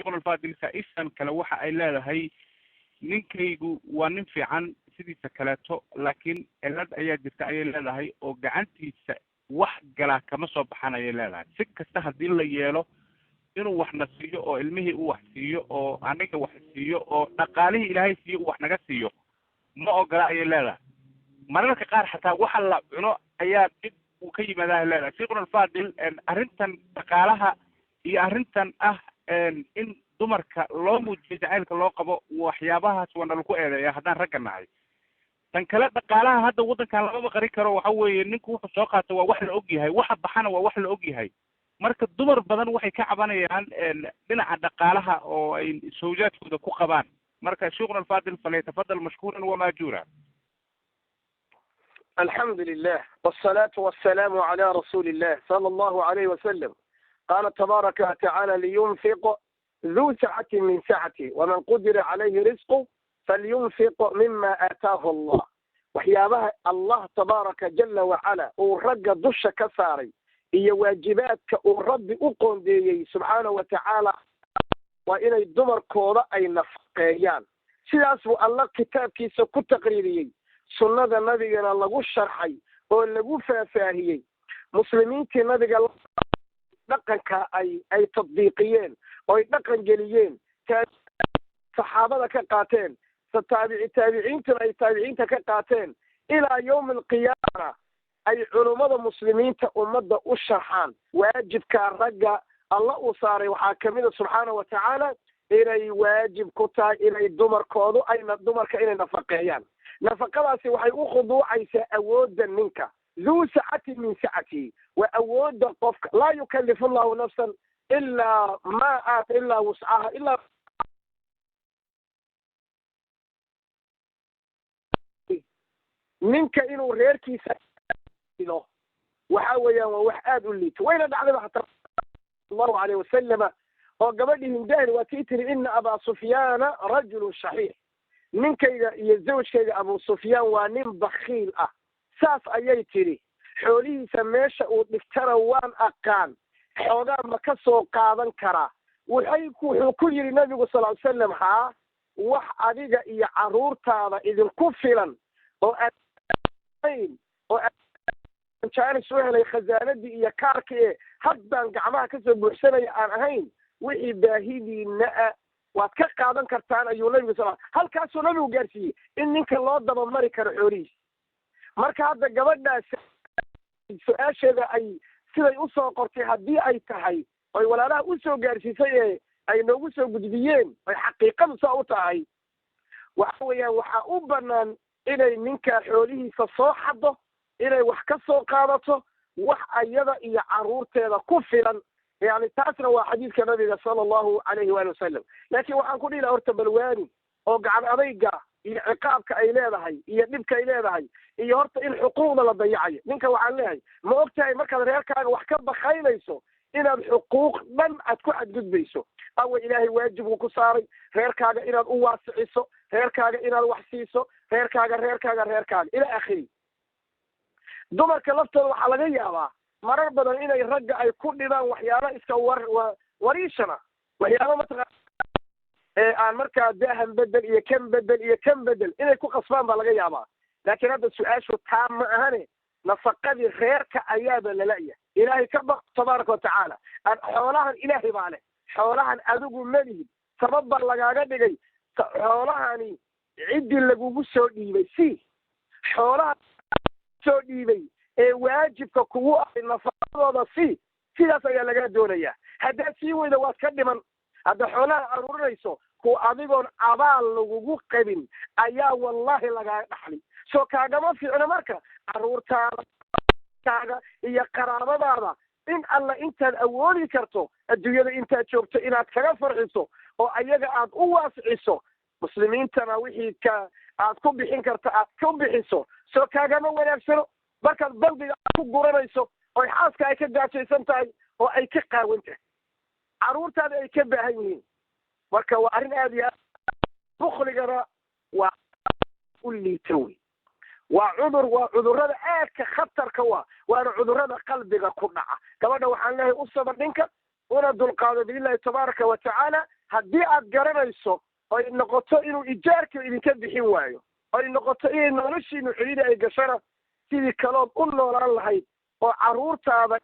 Sheikhuna Alfaadil, saa-ishan kale waxa ay leedahay: ninkaygu waa nin fiican sidiisa kaleeto, laakiin cilad ayaa jirta ayay leedahay, oo gacantiisa wax galaa kama soo baxan ayay leedahay. Si kasta haddii la yeelo inuu waxna siiyo oo ilmihii u wax siiyo oo aniga wax siiyo oo dhaqaalihii Ilaahay siiyo uu wax naga siiyo, ma ogola ayay leedahay. Mararka qaar xataa waxa la cuno ayaa dhib uu ka yimaada leedahay. Sheikhuna Alfaadil, arrintan dhaqaalaha iyo arrintan ah in dumarka loo muujiyo jacaylka loo qabo, waxyaabahaas waa nalaku eedeeya haddaan ragga nahay. Tan kale, dhaqaalaha hadda waddankan lamaba qarin karo. Waxa weeye, ninku wuxuu soo qaato waa wax la og yahay, waxa baxana waa wax la og yahay. Marka dumar badan waxay ka cabanayaan dhinaca dhaqaalaha oo ay sawjaadkooda ku qabaan. Marka sheikhuna Alfaadil, falyatafadal mashkuuran wamaajuura. الحمد لله والصلاة والسلام على رسول الله صلى الله عليه وسلم. قال تبارك وتعالى: لينفق ذو سعة من سعته ومن قدر عليه رزقه فلينفق مما آتاه الله. Waxyaabaha Allah tabaaraka jala wacala uu ragga dusha ka saaray iyo waajibaadka uu Rabbi u qoondeeyey subxaanahu wa tacaala waa inay dumarkooda ay nafaqeeyaan. Sidaas buu Allah kitaabkiisa ku taqriiriyey, sunnada nabigana lagu sharxay oo lagu faahfaahiyey. Muslimiintii nabiga dhaqanka ay tadbiiqiyeen oo ay dhaqan geliyeen, saxaabada ka qaateen, taabici taabiciintuna ay taabiciinta ka qaateen, ilaa yawmi alqiyaama ay culummada muslimiinta ummadda u sharxaan. Waajibkaa ragga Alla uu saaray waxaa kamida subxaana wa tacaala inay waajib ku tahay inay dumarkoodu ayna dumarka inay nafaqeeyaan. Nafaqadaasi waxay u khuduucaysaa awoodda ninka. Duu sacati min sacatihi, waa awoodda qofka. Laa yukallifu Allahu nafsan ilaa ma aata ilaa wuscaha ilaa ninka inuu reerkiisa ilo. Waxa weeyaan waa wax aada u liito, wayna dhacdayba hataa Allahu alayh wasalama oo gabadhii Hindahri waa tii tiri: "Ina Abaa Sufyaana rajulun shaxiix." Ninkayga iyo zawjkayga Abu Sufyaan waa nin bakhiil ah, saas ayay tidhi. Xoolihiisa meesha uu dhigtana waan aqaan, xoogaa ma ka soo qaadan karaa? Waxay wuxuu ku yidhi nabigu sal ly slam: "Haa, wax adiga iyo carruurtaada idinku filan oo aad oo jaanis u helay khasaanadii iyo kaarkii ee haddaan gacmaha kasoo buuxsanaya aan ahayn, wixii baahidiina ah waad ka qaadan kartaan," ayuu nabigu sal. Halkaasuu nabigu gaarsiiyey in ninka loo dabamari karo xoolihiisa. Marka hadda gabadhaas su-aasheeda ay siday usoo qortay haddii ay tahay oy walaalaha usoo gaarsiisay ee ay noogu soo gudbiyeen, oy xaqiiqadu saa u tahay, waxa weeyaan waxaa u banaan inay ninka xoolihiisa soo xaddo, inay wax ka soo qaadato, wax ayada iyo carruurteeda ku filan. Yani taasna waa xadiidka nabiga sala Allahu alayhi waali wasalam. Laakiin waxaan ku dhihi laha horta balwaani oo gacan adayga iyo ciqaabka ay leedahay iyo dhibka ay leedahay iyo horta in xuquuqda la dayacayo. Ninka waxaan leeyahay: ma og tahay markaad reerkaaga wax ka bakaynayso inaad xuquuq dhan aad ku xadgudbayso? Awa Ilaahay waajib uu ku saaray reerkaaga inaad u waasiciso, reerkaaga inaad wax siiso, reerkaaga, reerkaaga, reerkaaga, ila akhiri. Dumarka laftooda waxaa laga yaabaa marar badan inay ragga ay ku dhibaan waxyaaba iska war wariishana, waxyaaba mataqaa ee aan markaa dahan bedel iyo kan bedel iyo kan bedel inay ku qasbaan baa laga yaabaa. Laakiin hadda su-aashu taa ma ahane, nafaqadii reerka ayaaba lala'ya. Ilaahay ka baq tabaaraka watacaala. Xoolahan Ilaahay baa leh, xoolahan adigu malihid, sabab baa lagaaga dhigay. Xoolahani ciddii lagugu soo dhiibay si xoolaha soo dhiibay ee waajibka kugu ahay nafaqadooda si sidaas ayaa lagaa doonayaa. Haddaad sii weyda waad ka dhiman. Hadda xoolaha aruurinayso kuwa adigoon abaal lagugu qabin ayaa wallahi lagaaga dhaxli. Soo kaagama fiicno marka carruurtaada kaaga iyo qaraabadaada in Alla intaad awoodi karto adduunyada intaad joogto inaad kaga farxiso oo ayaga aad u waasiciso, muslimiintana wixii ka aad ku bixin karto aad ku bixiso? Soo kaagama wanaagsano markaad bangiga ku guranayso oy xaaska ay ka gaajaysan tahay oo ay ka qaawan tahay, carruurtaada ay ka baahan yihiin? Marka waa arrin aada iyo aad bukligana waa u liita wey. Waa cudur, waa cudurrada aadka khatarka wa, waana cudurrada qalbiga ku dhaca. Gabadha waxaan leeyahay: u sabar ninka una dulqaado biillahi tabaaraka wa tacaala. Haddii aad garanayso oy noqoto inuu ijaarka idinka bixin waayo, oy noqoto inay noloshiinu xidhiidhi ay gashana, sidii kalood u noolaan lahayd oo carruurtaada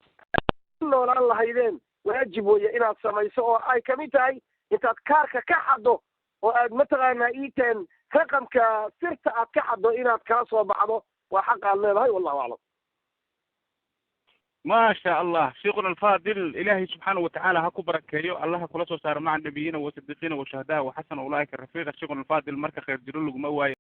u noolaan lahaydeen waajib weeye inaad samayso, oo ay kamid tahay intaad kaarka ka xaddo oo aad mataqaanaa iiteen raqamka sirta aad ka xaddo inaad kala soo baxdo, waa xaq aad leedahay. Wallahu aclam. Ma sha Allah, sheikhuna alfadil, Ilahay subxaana watacaala ha ku barakeeyo, Allaha kula soo saaro maca nabiyiina wasadiqiina washuhadaa waxasana ulaa'ika rafiiqa. Sheikhuna alfadil, marka khayr jiro laguma waayo.